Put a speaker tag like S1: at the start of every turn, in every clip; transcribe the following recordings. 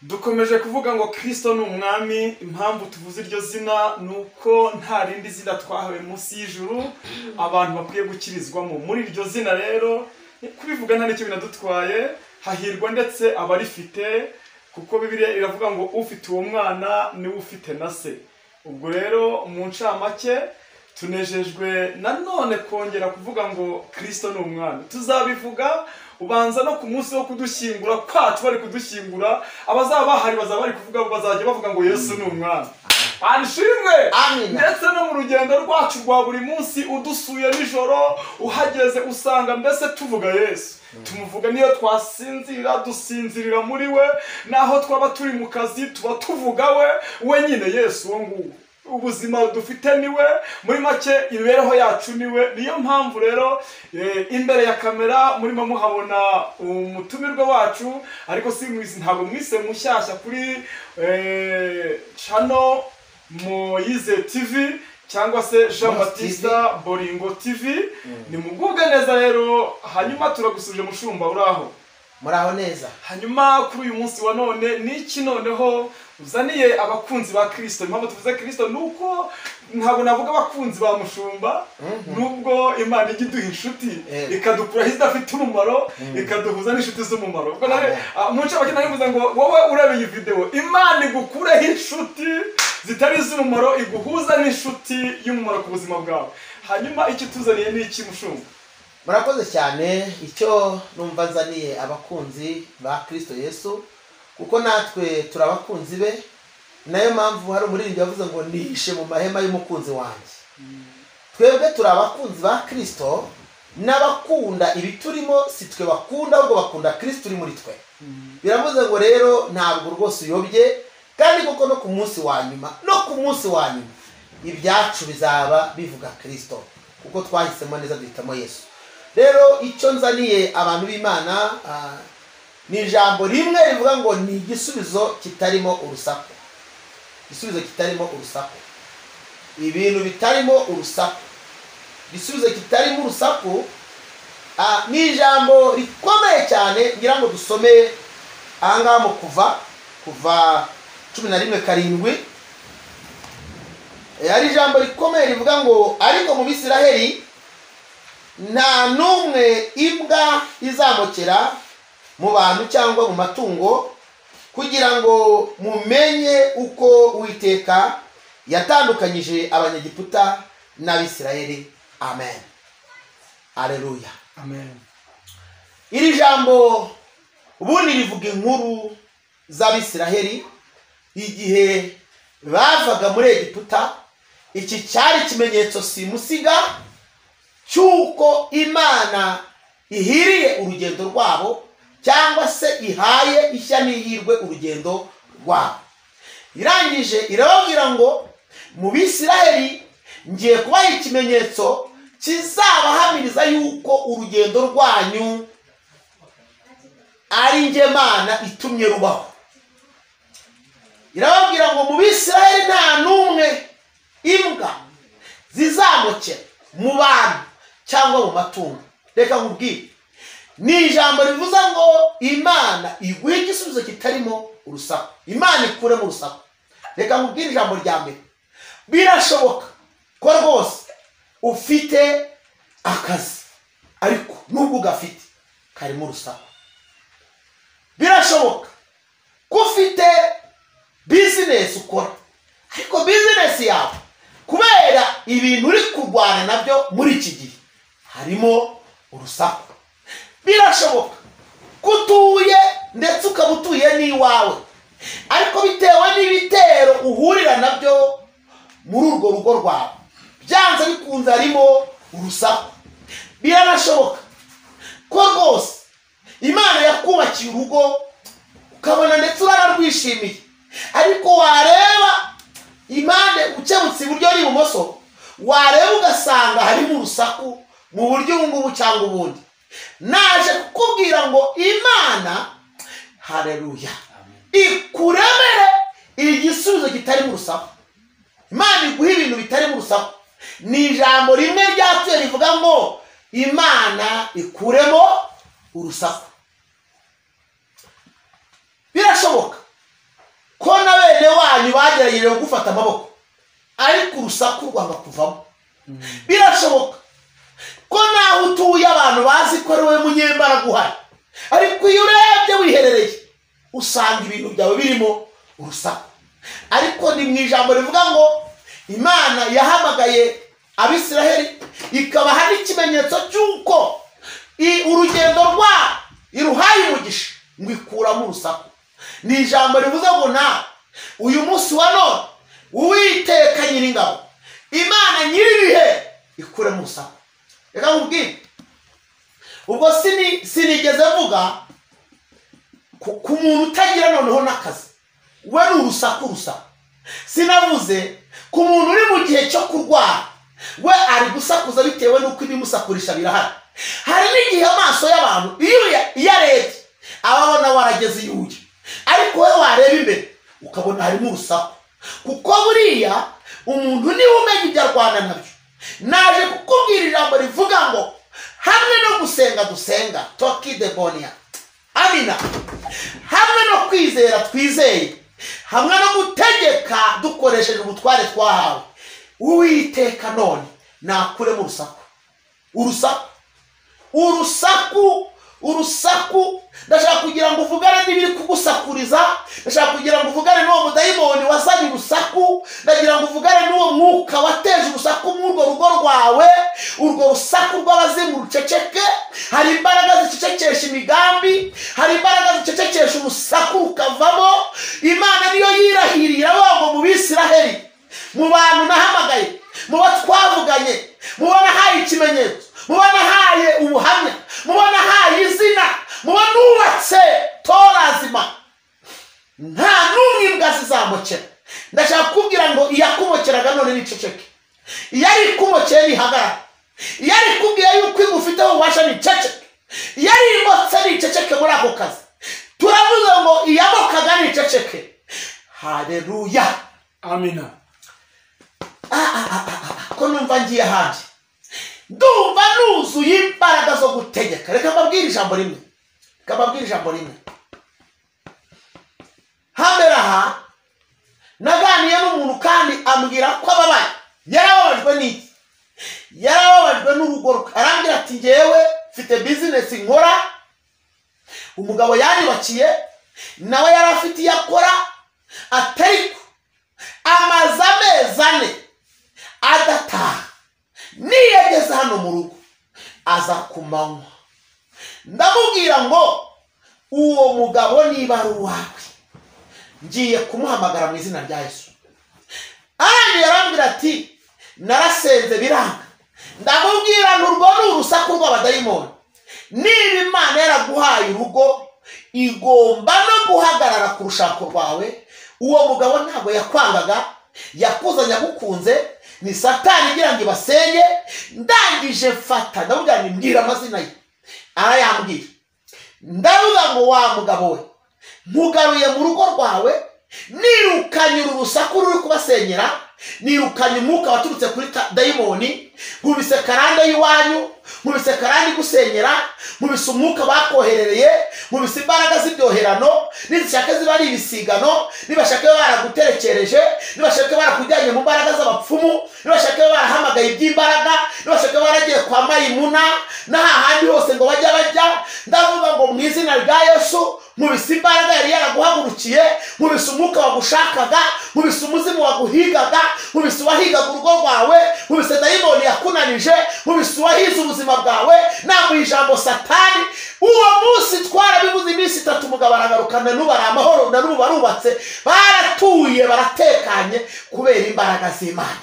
S1: Dukomeje kuvuga ngo Kristo ni umwami. Impamvu tuvuze iryo zina ni uko nta rindi zina twahawe munsi y'ijuru abantu bakwiye gukirizwamo. Muri iryo zina rero kubivuga nta n'icyo binadutwaye, hahirwa ndetse abarifite, kuko Bibiliya iravuga ngo ufite uwo mwana niwe ufite na se. Ubwo rero mu ncamake tunejejwe nanone kongera kuvuga ngo Kristo ni umwami. Tuzabivuga ubanza no ku munsi wo kudushyingura kwacu, bari kudushyingura abazaba bahari bazaba bari kuvuga, bazajya bavuga ngo Yesu ni umwami. Anishimwe. Ndetse no mu rugendo rwacu rwa buri munsi, udusuye nijoro uhageze usanga mbese tuvuga Yesu. Tumuvuga niyo twasinzira, dusinzirira muri we, naho twaba turi mu kazi tuba tuvuga we nyine Yesu uwo nguwo. Ubuzima dufite niwe, muri make imibereho yacu niwe. Niyo mpamvu rero imbere ya kamera murimo muhabona umutumirwa wacu, ariko si ntabwo mwise mushyashya kuri channel Moyize TV cyangwa se Jean Baptista Boringo TV. Ni mugubwe neza rero. Hanyuma turagusubije mushumba, uraho?
S2: Muraho neza.
S1: Hanyuma kuri uyu munsi wa none niki noneho uzaniye abakunzi ba Kristo? Impamvu tuvuze Kristo nuko ntabwo navuga abakunzi ba mushumba, nubwo Imana ijya iduha inshuti ikadukuraho izidafite umumaro, ikaduhuza n'inshuti z'umumaro. Ubwo mu ncamake narivuze ngo wowe ureba iyi video, Imana igukureho inshuti zitari iz'umumaro, iguhuza n'inshuti y'umumaro ku buzima bwawe. Hanyuma icyo tuzaniye ni iki mushumba?
S2: Murakoze cyane. Icyo numva nzaniye abakunzi ba Kristo Yesu, kuko natwe turabakunzi be, nayo mpamvu hari umuririmbyi yavuze ngo nihishe mu mahema y'umukunzi wanjye. Twebwe turabakunzi ba Kristo, n'abakunda ibiturimo si twe bakunda, ahubwo bakunda Kristo uri muri twe. Biravuze ngo rero ntabwo rwose uyobye, kandi koko no ku munsi wa nyuma, no ku munsi wa nyuma ibyacu bizaba bivuga Kristo, kuko twahisemo neza duhitamo Yesu. Rero icyo nzaniye abantu b'Imana ni ijambo rimwe rivuga ngo ni igisubizo kitarimo urusaku. Igisubizo kitarimo urusaku, ibintu bitarimo urusaku, igisubizo kitarimo urusaku. Ni ijambo rikomeye cyane, ngira ngo dusome ahangaha mu kuva 11:7. Ari ijambo rikomeye rivuga ngo ariko mu Bisiraheli nta n'umwe imbwa izamokera mu bantu cyangwa mu matungo, kugira ngo mumenye uko Uwiteka yatandukanyije Abanyegiputa n'Abisirayeli. Amen. Haleluya.
S1: Amen.
S2: Iri jambo ubundi rivuga inkuru z'Abisiraheli igihe bavaga muri Egiputa. Iki cyari ikimenyetso simusiga cy'uko Imana ihiriye urugendo rwabo, cyangwa se ihaye ishya n'ihirwe urugendo rwabo. Irangije irababwira ngo mu Bisiraheli ngiye kubaha ikimenyetso kizabahamiriza yuko urugendo rwanyu ari njye Mana itumye rubaho. Irababwira ngo mu Bisiraheli nta n'umwe imbwa zizamokera mu bantu cyangwa mu matungo. Reka nkubwire, ni ijambo rivuze ngo Imana iguhe igisubizo kitarimo urusaku, Imana ikuremo urusaku. Reka nkubwire ijambo rya mbere, birashoboka ko rwose ufite akazi, ariko nubwo ugafite karimo urusaku. Birashoboka ko ufite bizinesi ukora, ariko bizinesi yawe kubera ibintu uri kurwana nabyo muri iki gihe harimo urusaku. Birashoboka ko utuye ndetse ukaba utuye n'iwawe, ariko bitewe n'ibitero uhurira nabyo muri urwo rugo rwawe, byanze bikunze harimo urusaku. Biranashoboka ko rwose Imana yakubakiye urugo ukabona ndetse urarwishimiye, ariko wareba impande ukebutse iburyo n'ibumoso, wareba ugasanga harimo urusaku mu buryo ubu ngubu cyangwa ubundi. Naje kukubwira ngo Imana, haleluya, ikuremere igisubizo kitarimo urusaku. Imana iguha ibintu bitarimo urusaku. Ni ijambo rimwe ryatuye rivuga ngo Imana ikuremo urusaku. Birashoboka iwanyu bagerageje kugufata amaboko ariko urusaku rwanga kuvamo. Birashoboka ko naho utuye abantu bazi ko ari wowe munyembaraga uhari, ariko iyo urebye wiherereye usanga ibintu byawe birimo urusaku. Ariko ni mu ijambo rivuga ngo Imana yahamagaye Abisiraheli ikabaha n'ikimenyetso cy'uko urugendo rwabo iruhaye umugisha ngo ikuramo urusaku. Ni ijambo rivuze ngo nawe uyu munsi wa none Uwiteka Nyiringabo, Imana nyir'ibihe, ikuremo urusaku. Reka nkubwire, ubwo sinigeze mvuga ku muntu utagira noneho n'akazi, we ni urusaku rusa. Sinavuze ku muntu uri mu gihe cyo kurwara, we ari gusakuza bitewe n'uko ibimusakurisha birahari. Hari n'igihe amaso y'abantu iyo arebye ababona warageze iyo ujya, ariko we wareba imbere ukabona harimo urusaku. Kuko buriya umuntu niwe umenya ibyo arwana nabyo. Naje kukubwira ijambo rivuga ngo hamwe no gusenga dusenga toki de bonia amina, hamwe no kwizera twizeye, hamwe no gutegeka dukoresheje ubutware twahawe, Uwiteka none nakuremo urusaku. Urusaku, urusaku, urusaku. Ndashaka kugira ngo uvugane n'ibiri kugusakuriza, ndashaka kugira ngo uvugane n'uwo mudayimoni wazanye urusaku, ndagira ngo uvugane n'uwo mwuka wateje urusaku muri urwo rugo rwawe, urwo rusaku rw'abazimu ruceceke. Hari imbaraga zicecekesha imigambi, hari imbaraga zicecekesha urusaku rukavamo. Imana niyo yirahiriye iravuga ngo mu Bisiraheli, mu bantu nahamagaye, mu bo twavuganye, mu bo nahaye ikimenyetso, mu bo nahaye ubuhamya, mu bo nahaye izina, mu bo nubatse torazima, nta n'umwe imbwa zizamokera. Ndashaka kukubwira ngo iyakumokeraga none niceceke, iyari ikumokeye nihagarara, iyari ikubwiye yuko igufiteho ububasha niceceke, iyari imotse niceceke muri ako kazi. Turavuze ngo iyamokaga niceceke. Haleluya,
S1: amina.
S2: Ko numva ngiye ahandi, ndumva nuzuye imbaraga zo gutegeka. Reka mbabwire ijambo rimwe, reka mbabwire ijambo rimwe. Hambere aha naganiye n'umuntu kandi ambwira ko ababaye. Yarababajwe n'iki? Yarababajwe n'urugo rwe. Arambwira ati njyewe mfite bizinesi nkora, umugabo yanyubakiye nawe yari afite iyo akora, atariko amaze amezi 4 adataha. Niyageze hano mu rugo aza kumanywa. Ndamubwira ngo uwo mugabo niba ari uwawe ngiye kumuhamagara mu izina rya Yesu. Arangije arambwira ati narasenze biranga. Ndamubwira nturwo ni urusaku rw'abadayimoni. Niba Imana yaraguhaye urugo igomba no guhagarara ku rushako rwawe. Uwo mugabo ntabwo yakwangaga, yakuzanye agukunze, ni Satani igira ngo ibasenye. Ndangije mfata ndamubwira nti mbwira amazina ye, arayambwira. Ndavuga ngo wa mugabo we, nkugaruye mu rugo rwawe, nirukanye uru rusaku ruri kubasenyera, nirukanye umwuka waturutse kuri dayimoni, nkubise karande y'iwanyu, nkubise karande igusenyera, nkubise umwuka bakoherereye, nkubise imbaraga z'ibyoherano, nizishaka ziba ari ibisigano, nibashaka baraguterekereje, nibashaka barakujyanye mu mbaraga z'abapfumu, nibashaka barahamagaye iby'imbaraga, nibashaka baragiye kwa Mayimuna n'ahandi hose ngo bajya bajya. Ndavuga ngo mu izina rya Yesu, nkubise imbaraga yari yaraguhagurukiye, nkubise umwuka wagushakaga, nkubise umuzimu waguhigaga, nkubise uwahigaga urugo rwawe, nkubise dayimoni yakunanije, nkubise uwahize ubuzima bwawe, namuha ijambo Satani. Uwo munsi twarabivuze iminsi 3, umugabo aragarukana, n'ubu ari amahoro, na n'ubu barubatse, baratuye, baratekanye kubera imbaraga z'Imana.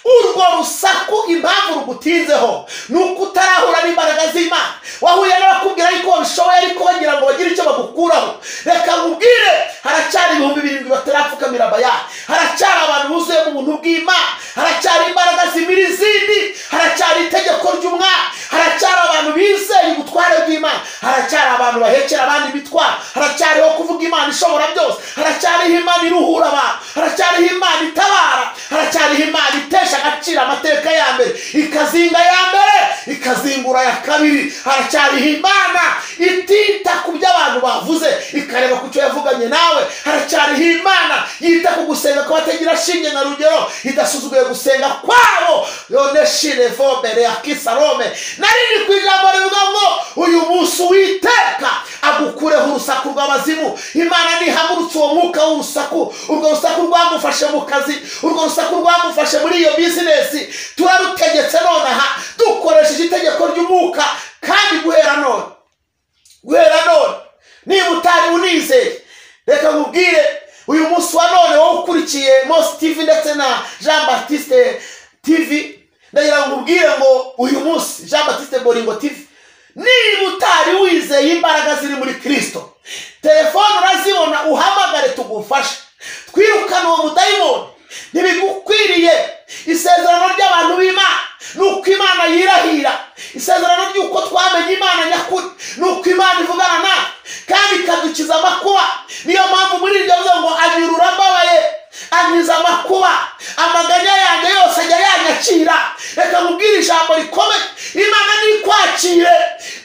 S2: Urwo rusaku impamvu rugutinzeho ni uko utarahura n'imbaraga z'Imana. Wahuye n'abakubwira yuko babishoboye, ariko bagira ngo bagire icyo bagukuraho. Reka nkubwire, haracyari 7,000 batarapfukamira Bayali, haracyari abantu buzuye mu buntu bw'Imana, haracyari imbaraga zimira izindi, haracyari itegeko ry'umwami, haracyari abantu bizeye ubutware bw'Imana, haracyari abantu bahekera abandi imitwaro, haracyariho kuvuga Imana ishobora byose, haracyariho Imana iruhura abantu, haracyariho Imana itabara, haracyariho Imana itesha agaciro amateka ya mbere, ikazinga ya mbere, ikazingura ya kabiri. Haracyariho Imana itita ku byo abantu bavuze, ikareba ku cyo yavuganye nawe. Haracyariho Hariho Imana yita ku gusenga kw'abatagira shinge na rugero, idasuzuguye gusenga kwabo. Yoneshire vobere ya Kisarome. Nari ku ijambo rivuga ngo uyu munsi Uwiteka agukureho urusaku rw'abazimu. Imana nihagurutse uwo mwuka w'urusaku, urwo rusaku rwagufashe mu kazi, urwo rusaku rwagufashe muri iyo bizinesi, turarutegetse nonaha dukoresheje itegeko ry'umwuka. Kandi guhera none niba utari unizeye, reka nkubwire uyu munsi wa none, wowe ukurikiye Mose TV ndetse na Jean Baptiste TV, ndagira ngo nkubwire ngo uyu munsi Jean Baptiste Boringo TV, niba utari wizeye imbaraga ziri muri Kristo, telefone urazibona, uhamagare tugufashe twirukane uwo mudayimoni. Ntibigukwiriye. Isezerano ry'abantu b'Imana ni uko Imana yirahira. Isezerano ry'uko twamenye Imana nyakuri ni uko Imana ivugana natwe kandi ikadukiza amakuba. Niyo mpamvu muri iryo vuga ngo anyurura mbabaye, ankiza amakuba, amaganya yanjye yose ajya yanyakira. Reka nkubwire ijambo rikomeye, Imana nikwakire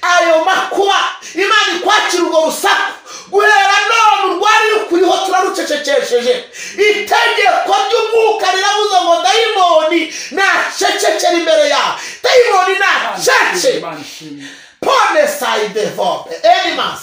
S2: ayo makuba, Imana ikwakire urwo rusaku. Guhera none urwari rukuriho turarucecekesheje. Itegeko ry'umwuka riravuze ngo dayimoni nacecekera imbere yawe, dayimoni nacece pone sayide vobe animas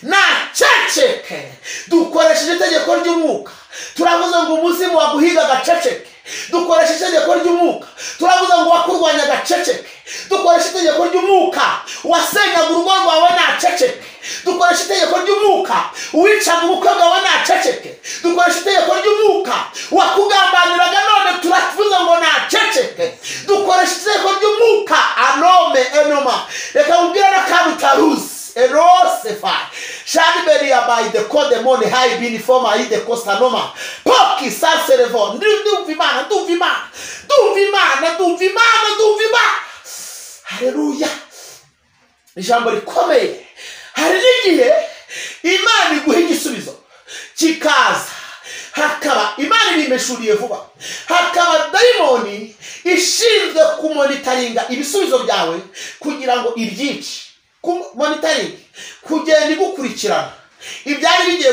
S2: naceceke. Dukoresheje itegeko ry'umwuka, turavuze ngo umuzimu waguhiga agaceceke. Dukoresha itegeko ry'umwuka, turavuze ngo wakurwanya agaceceke. Dukoresha itegeko ry'umwuka, wasenyaga urugo rwawe naceceke. Dukoresha itegeko ry'umwuka, uwicaga ubukwe bwawe naceceke. Dukoresha itegeko ry'umwuka, wakugambaniraga none turavuze ngo naceceke. Dukoresha itegeko ry'umwuka, anome enoma. Reka nkubwire n'akantu utaruzi. Erosefa Shaniberia by the code money high bini forma ide costa noma poki sanserevo. Ndumva Imana, ndumva Imana, ndumva Imana, ndumva Imana, ndumva Imana. Haleluya. Ijambo rikomeye. Hari n'igihe Imana iguha igisubizo kikaza, hakaba Imana ibimeshuriye vuba, hakaba dayimoni ishinzwe kumonitaringa ibisubizo byawe kugira ngo ibyice. Monitoring, kugenda igukurikirana ibyari bigiye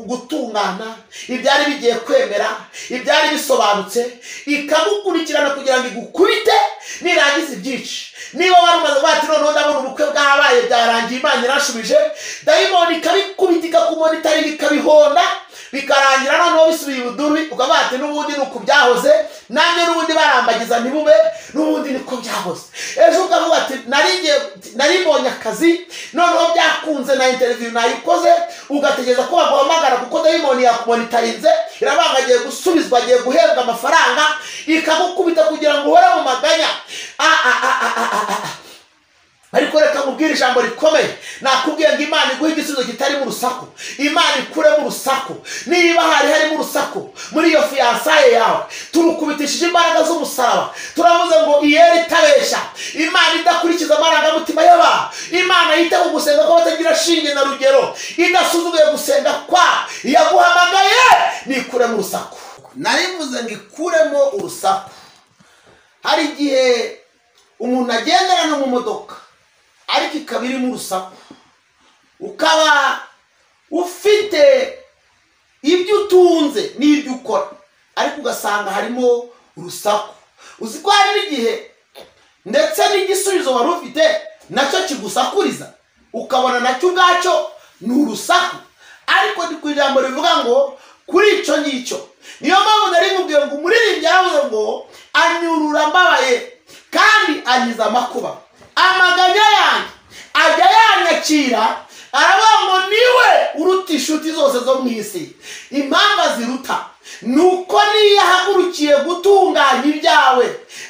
S2: gutungana, ibyari bigiye kwemera, ibyari bisobanutse, ikagukurikirana kugira ngo igukubite nirangiza ibyice. Niba wari umaze kuvuga ati noneho ndabona ubukwe bwabaye byarangiye, Imana irashubije, dayimoni ikabikubita, ikakumonitaringa, ikabihonda, bikarangira noneho bisubiye ubudubi, ukavuga ati n'ubundi ni uku byahoze, nanjye n'ubundi barambagiza ntibube, n'ubundi niko byahoze. Ejo ukavuga ati nari mbonye akazi, noneho byakunze na interview nayikoze, ugategereza ko baguhamagara kuko dayimoni yakumonitarinze, irabanga agiye gusubizwa, agiye guhembwa amafaranga, ikagukubita kugira ngo uhore mu maganya. Ariko reka nkubwire ijambo rikomeye, nakubwiye ngo Imana iguhe igisubizo kitarimo urusaku, Imana ikuremo urusaku. Niba hari harimo urusaku muri iyo fiyansaye yawe, turukubitishije imbaraga z'umusaraba. Turavuze ngo iyera itabesha, Imana idakurikiza amarangamutima y'abantu, Imana yita ku gusenga kw'abatagira shinge na rugero, idasuzuguye gusenga kwa yaguhamagaye, nikuremo urusaku. Narivuze ngo ikuremo urusaku. Hari igihe umuntu agendera no mu modoka ariko ikaba irimo urusaku, ukaba ufite ibyo utunze n'ibyo ukora ariko ugasanga harimo urusaku. Uzi ko hari n'igihe ndetse n'igisubizo wari ufite nacyo kigusakuriza, ukabona nacyo ubwacyo ni urusaku. Ariko ni ku ijambo rivuga ngo kuri icyo ngicyo. Niyo mpamvu nari nkubwiye ngo umuririmbyi yaravuze ngo anyurura mbabaye kandi ankiza amakuba, amaganya yanjye ajya yanyakira. Aravuga ngo niwe uruta inshuti zose zo mu isi. Impamvu aziruta ni uko niyo ahagurukiye gutunganya ibyawe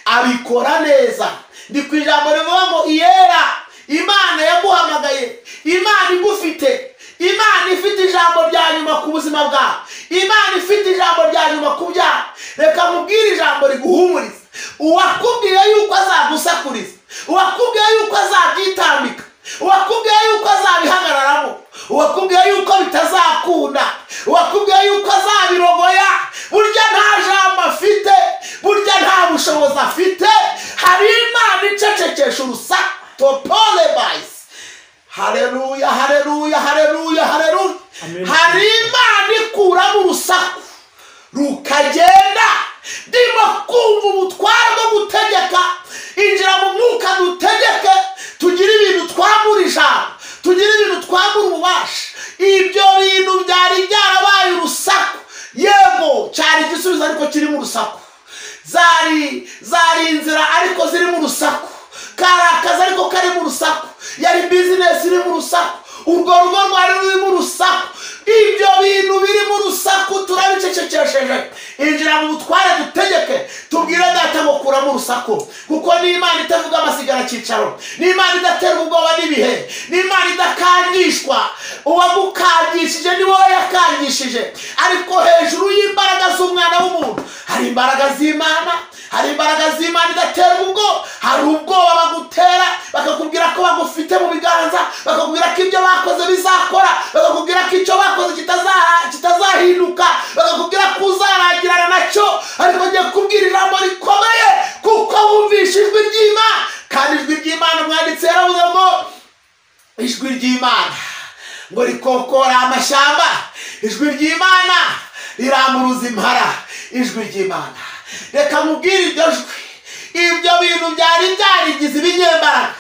S2: abikora neza. Ndi ku ijambo rivuga ngo iyera, Imana yaguhamagaye, Imana igufite, Imana ifite ijambo rya nyuma ku buzima bwawe, Imana ifite ijambo rya nyuma ku byawe. Reka nkubwire ijambo riguhumuriza. Uwakubwiye yuko azagusakuriza, uwakubwiye yuko azabyitambika, uwakubwiye yuko azabihagararamo, uwakubwiye yuko bitazakunda, uwakubwiye yuko azabirogoya, burya nta jambo afite, burya nta bushobozi afite. Hari Imana icecekesha urusaku. Topole bayisi. Haleluya, haleluya, haleluya, haleluya. Hari Imana ikuramo rukagenda. Ndimo kumva ubutware bwo gutegeka. Injira mu mwuka dutegeke, tugire ibintu twambura ijambo, tugire ibintu twambura ububasha. Ibyo bintu byari byarabaye urusaku. Yego cyari igisubizo ariko kirimo urusaku, zari inzira ariko zirimo urusaku, kari akazi ariko karimo urusaku, yari bizinesi irimo urusaku, urwo rugo rwari rurimo urusaku. Ibyo bintu birimo urusaku turabicecekesheje. Injira mu butware dutegeke, tubwire data ngo kuramo urusaku, kuko n'Imana itavuga amasigara cyicaro, n'Imana idatera ubwoba n'ibihe, n'Imana idakangishwa. Uwagukangishije ni wowe yakangishije. Ariko hejuru y'imbaraga z'umwana w'umuntu hari imbaraga z'Imana, hari imbaraga z'Imana idatera ubwoba. Hari ubwoba bagutera, bakakubwira ko bagufite mu biganza, bakakubwira ko ibyo bakoze bizakora, bakakubwira ko icyo bakoze kitazahinduka, bakakubwira ko uzarangirana nacyo. Ariko ngiye kubwira ijambo rikomeye, kuko wumvishe ijwi ry'Imana. Kandi ijwi ry'Imana, umwanditsi yaravuze ngo ijwi ry'Imana ngo rikokora amashyamba, ijwi ry'Imana riramburuza impara, ijwi ry'Imana. Reka mubwire iryo jwi, ibyo bintu byari byarigize ibinyembaraga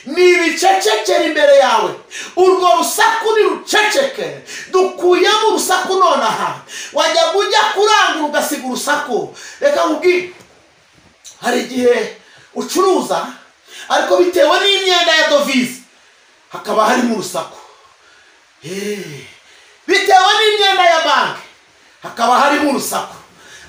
S2: nibicecekera imbere yawe. Urwo rusaku niruceceke. Dukuyemo urusaku nonaha. Wajya ujya kurangura ugasiga urusaku. Reka nkubwire, hari igihe ucuruza ariko bitewe n'imyenda ya dovize hakaba harimo urusaku, bitewe n'imyenda ya banki hakaba harimo urusaku.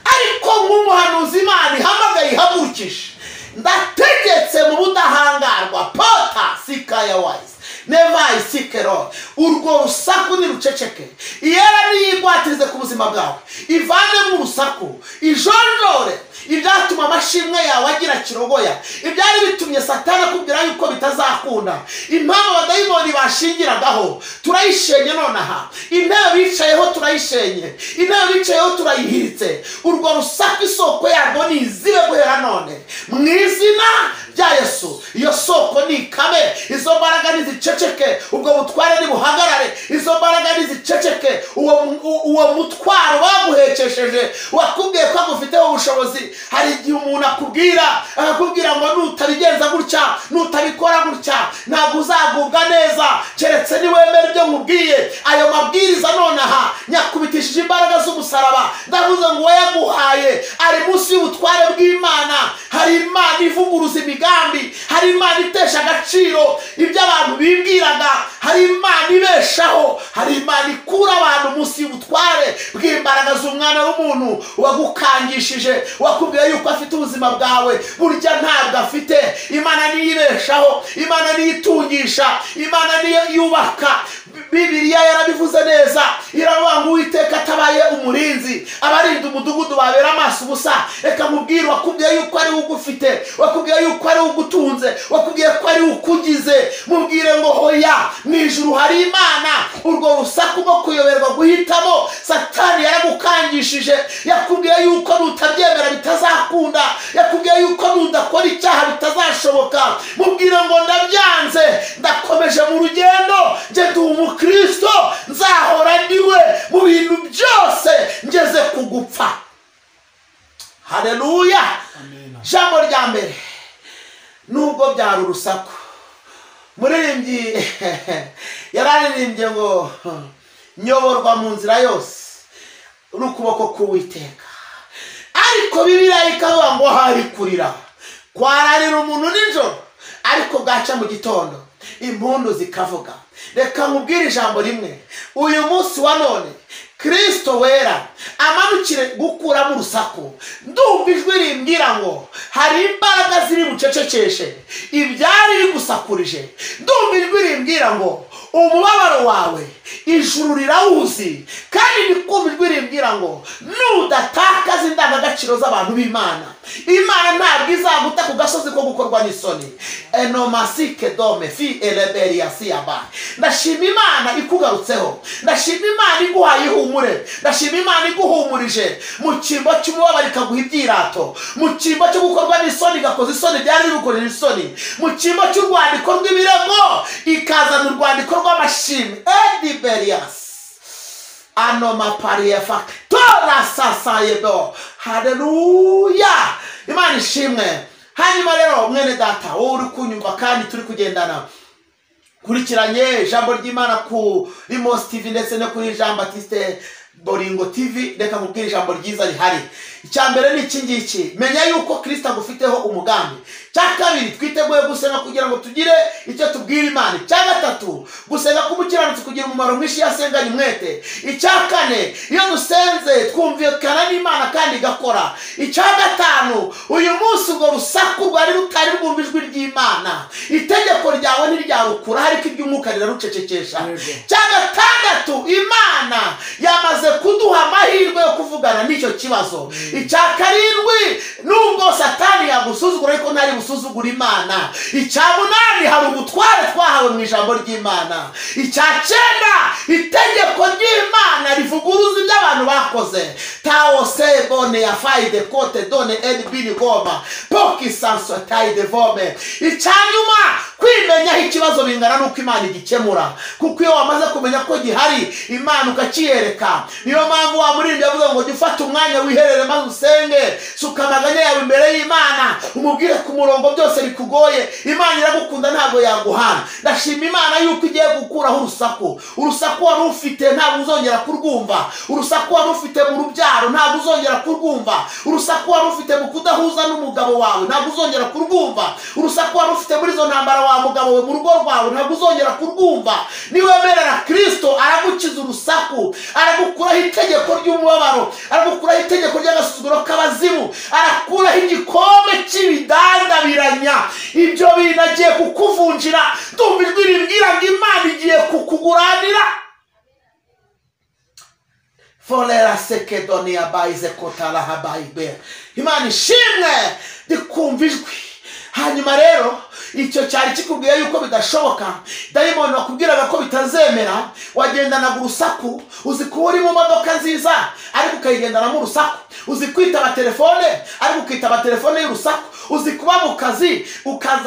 S2: Ariko nk'umuhanuzi Imana ihamagaye ihagurukije, ndategetse mu budahangarwa pota sikaya wise nevayi sikero, urwo rusaku niruceceke. Iyera niyigwatirize ku buzima bwawe, ivanemo urusaku, ijonjore ibyatuma amashimwe yawe agira kirogoya, ibyari bitumye Satani akubwira yuko bitazakunda. Impamvu abadayimoni bashingiragaho turayishenye nonaha, intebe bicayeho turayishenye, intebe bicayeho turayihiritse. Urwo rusaku isoko yarwo ni izibe guhera none mu izina rya Yesu. Iyo soko ni ikame, izo mbaraga niziceceke, ubwo butware nibuhagarare, izo mbaraga niziceceke. Uwo mutwaro baguhekesheje wakubwiye ko agufiteho ubushobozi. Hari igihe umuntu akubwira, akakubwira ngo nutabigenza gutya, nutabikora gutya, ntabwo uzagubwa neza, keretse niwemera ibyo nkubwiye. Ayo mabwiriza nonaha nyakubitishije imbaraga z'umusaraba. Ndavuze ngo uwayaguhaye ari munsi y'ubutware bw'Imana. Hari Imana ivuguruza imigambi, hari Imana itesha agaciro ibyo abantu bibwiraga, hari Imana ibeshaho, hari Imana ikura abantu munsi y'ubutware bw'imbaraga z'umwana w'umuntu wagukangishije, wakubwiye yuko afite ubuzima bwawe, burya ntabwo afite. Imana niyo ibeshaho, Imana niyo itungisha, Imana niyo yubaka. Bibiliya yarabivuze neza, iravuga ngo Uwiteka atabaye umurinzi, abarinda umudugudu babera amaso ubusa. Reka mubwire, wakubwiye yuko ari ugufite, wakubwiye yuko ari ugutunze, wakubwiye ko ari ukugize, mubwire ngo hoya, mu ijuru hari Imana. Urwo rusaku rwo kuyoberwa guhitamo, Satani yaragukangishije, yakubwiye yuko nutabyemera bitazakunda, yakubwiye yuko nudakora icyaha bitazashoboka. Mubwire ngo ndabyanze, ndakomeje mu rugendo, nge ndi umukristo, nzahora ndiwe mu bintu byose ngeze kugupfa. Haleluya. Jambo rya mbere, nubwo byari urusaku, muririmbyi yararirimbye ngo nyoborwa mu nzira yose n'ukuboko k'Uwiteka. Ariko Bibiliya ikavuga ngo hari kurira kwararira umuntu nijoro, ariko bwaca mu gitondo impundu zikavuga. Reka nkubwire ijambo rimwe, uyu munsi wa none Kristo wera amanukire gukuramo urusaku. Ndumva ijwi rimbwira ngo hari imbaraga ziri bucecekeshe ibyari bigusakurije. Ndumva ijwi rimbwira ngo umubabaro wawe ijuru rirawuzi, kandi ndikumva ijwi rimbwira ngo nudatakaza indangagaciro z'abantu b'Imana, Imana ntabwo izaguta ku gasozi ko gukorwa n'isoni. Enomasike dome fi eleberia siaba. Ndashima Imana ikugarutseho, ndashima Imana iguhaye ihumure, ndashima Imana iguhumurije mu cyimbo cy'umubabaro ikaguha ibyirato, mu cyimbo cyo gukorwa n'isoni igakoza isoni byari bigukorera isoni, mu cyimbo cy'urwandiko rw'ibirego ikazana urwandiko rw'amashimwe. Ediberias anoma pariefa to Ora sasayebo. Haleluya. Imana ishimwe. Hanyuma rero mwene data, wowe uri kunyumva kandi turi kugendana, kurikiranye ijambo ry'Imana ku Limos TV ndetse no kuri Jean Baptiste Boringo TV, reka nkubwire ijambo ryiza rihari. Icya mbere ni iki ngiki: menya yuko Kristo agufiteho umugambi. Icya kabiri, twiteguye gusenga kugira ngo tugire icyo tubwira Imana. Icya gatatu, gusenga k'umukiranutsi kugira umumaro mwinshi yasenganye umwete. Icya kane, iyo dusenze twumvikana n'Imana kandi igakora. Icya gatanu, uyu munsi ubwo rusaku rwari rutari rwumva ijwi ry'Imana, itegeko ryawe ntiryarukura ariko iry'umwuka rirarucecekesha. Icya gatandatu, Imana yamaze kuduha amahirwe yo kuvugana n'icyo kibazo. Icya karindwi, nubwo Satani yagusuzugura ariko ntari busuzugura Imana. Icya munani, hari ubutware twahawe mu ijambo ry'Imana. Icya cyenda, itegeko ry'Imana rivuguruza ibyo abantu bakoze. Tao se bone ya faide kote done edbini goma poki sanso taide vome. Icya nyuma, kwimenyaho ikibazo bingana n'uko Imana igikemura, kuko iyo wamaze kumenya ko gihari Imana ukakiyereka. Niyo mpamvu wa muririmbyi yavuze ngo jya ufata umwanya wiherere maze usenge, suka amaganya yawe imbere y'Imana, umubwire ku murongo byose bikugoye. Imana iragukunda ntabwo yaguhana. Ndashima Imana yuko igiye gukuraho urusaku. Urusaku wari ufite ntabwo uzongera kurwumva. Urusaku wari ufite mu rubyaro ntabwo uzongera kurwumva. Urusaku wari ufite mu kudahuza n'umugabo wawe ntabwo uzongera kurwumva. Urusaku wari ufite muri izo ntambara wa mugabo we mu rugo rwawe ntabwo uzongera kurwumva. Niwemerera Kristo aragukiza urusaku, aragukuraho itegeko ry'umubabaro, aragukuraho itegeko ry'agasuzuguro k'abazimu, arakuraho igikombe cy'ibidandabiranya. Ibyo bintu agiye kukuvunjira. Ndumva ijwi rimbwira ngo Imana igiye kukuguranira. Folera sekedonia baize kotala habaibe. Imana ishimwe, ndikumva ijwi. Hanyuma rero icyo cyari kikubwiye yuko bidashoboka, dayimoni wakubwiraga ko bitazemera, wagendanaga urusaku. Uzi kuba uri mu modoka nziza ariko ukayigendanamo urusaku, uzi kwitaba telefone ariko ukitaba telefone y'urusaku, uzi kuba mu kazi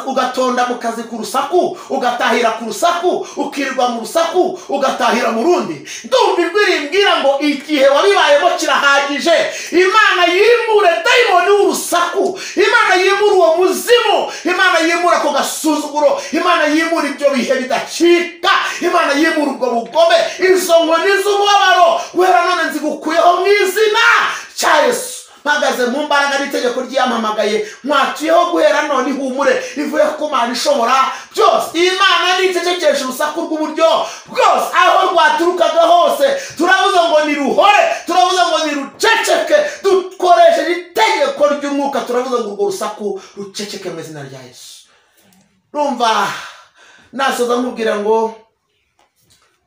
S2: ugatonda mu kazi ku rusaku, ugatahira ku rusaku, ukirirwa mu rusaku, ugatahira mu rundi. Ndumva ijwi rimbwira ngo igihe wabibayemo kirahagije. Imana yimure dayimoni w'urusaku, Imana yimure uwo muzimu, Imana yimura ako gasuzuguro, Imana yimura ibyo bihe bidacika, Imana yimura ubwo bugome, izo nkoni z'umubabaro. Guhera none nzigukuyeho mu izina cya Yesu. Mpagaze mu mbaraga n'itegeko ryiyamamagaye, nkwatuyeho guhera none ihumure ivuye ku Mana ishobora byose. Imana nicecekesha urusaku rw'uburyo bwose aho rwaturukaga hose. Turavuze ngo ni ruhore, turavuze ngo ni ruceceke, dukoresheje itegeko ry'umwuka, turavuze ngo urwo rusaku ruceceke mu izina rya Yesu. Rumva nasoza nkubwira ngo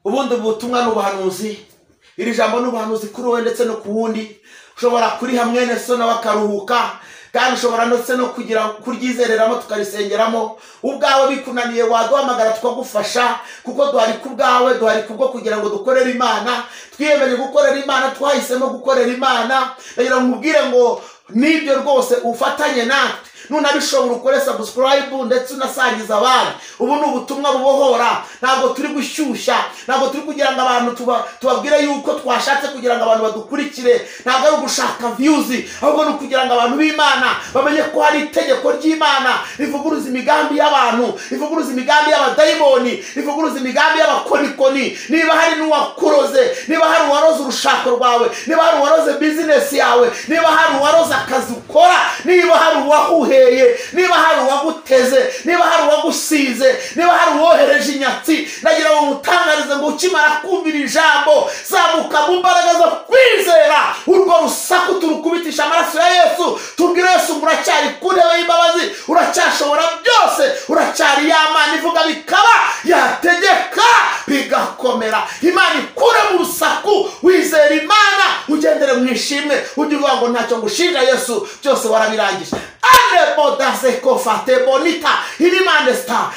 S2: ubundi butumwa n'ubuhanuzi, iri jambo n'ubuhanuzi kuri wowe ndetse no ku wundi. Ushobora kuriha mwene so nawe akaruhuka, kandi ushobora ndetse no kugira kuryizereramo tukarisengeramo. Ubwawe bikunaniye waduhamagara tukagufasha, kuko duhari ku bwawe, duhari kubwo kugira ngo dukorere Imana. Twiyemeje gukorera Imana, twahisemo gukorera Imana. Ndagira ngo nkubwire ngo nibyo rwose ufatanye natwe. Nunabishobora ukore subscribe ndetse unasangiza abandi. Ubu ni ubutumwa bubohora, ntabwo turi gushyushya, ntabwo turi kugira ngo abantu tubabwire yuko twashatse kugira ngo abantu badukurikire. Ntabwo ari ugushaka views, ahubwo ni ukugira ngo abantu b'Imana bamenye ko hari itegeko ry'Imana rivuguruza imigambi y'abantu, rivuguruza imigambi y'abadayimoni, rivuguruza imigambi y'abakonikoni. Niba hari n'uwakuroze, niba hari uwaroze urushako rwawe, niba hari uwaroze business yawe, niba hari uwaroze akazi ukora, niba hari uwahuhe, niba hari uwaguteze, niba hari uwagusize, niba hari uwohereje inyatsi, ndagira ngo ngutangarize ngo ukimara kumvira ijambo, zamuka mu mbaraga zo kwizera. Urwo rusaku turukubitisha amaraso ya Yesu. Tubwire Yesu ngo uracyari ku ntebe y'imbabazi, uracyashobora byose, uracyari ya Mana ivuga bikaba, yategeka bigakomera. Imana ikure mu rusaku, wizera Imana, ugendere mu ishimwe, ujye uvuga ngo ntacyo ngushinja Yesu, byose warabirangije. Bonita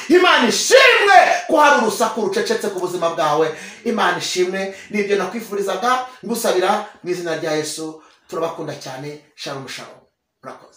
S2: Imana ishimwe ko hari urusaku rucecetse ku buzima bwawe. Imana ishimwe. Nibyo nakwifurizaga ngusabira mu izina rya Yesu. Turabakunda cyane. Shalom shalom. Murakoze.